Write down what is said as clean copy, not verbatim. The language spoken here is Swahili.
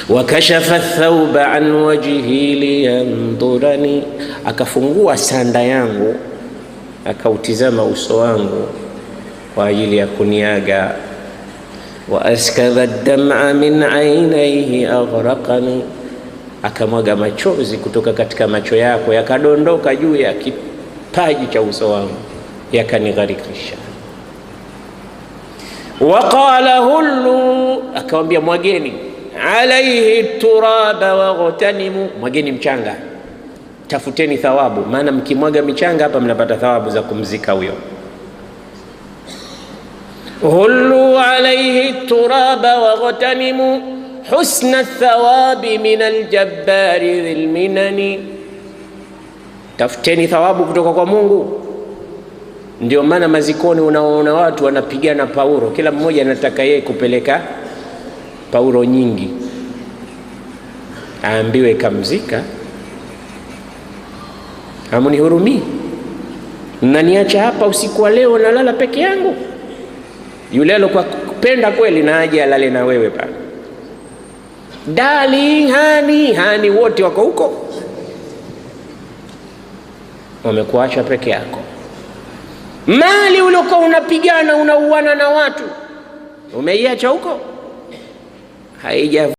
Wakashafa thauba an wajhi liyandhurani, akafungua sanda yangu akautizama uso wangu kwa ajili ya kuniaga. Wa askadha dama min ainaihi aghraqani, akamwaga machozi kutoka katika macho yako yakadondoka juu ya kipaji cha uso wangu yakanigharikisha. Waqala hullu, akawambia mwageni, alaihi turaba waghtanimu, mwageni mchanga, tafuteni thawabu, maana mkimwaga michanga hapa mnapata thawabu za kumzika huyo. Hullu alaihi turaba waghtanimu husna thawabi min aljabbari dhil minani, tafuteni thawabu kutoka kwa Mungu. Ndio maana mazikoni unaona watu wanapigana pauro, kila mmoja anataka yeye kupeleka pauro nyingi, aambiwe kamzika. Hamunihurumii, mnaniacha hapa usiku wa leo nalala peke yangu. Yule alokuwa kupenda kweli na aje alale na wewe pale. Darling, hani hani, wote wako huko, wamekuacha peke yako. Mali uliokuwa unapigana unauana na watu umeiacha huko, haija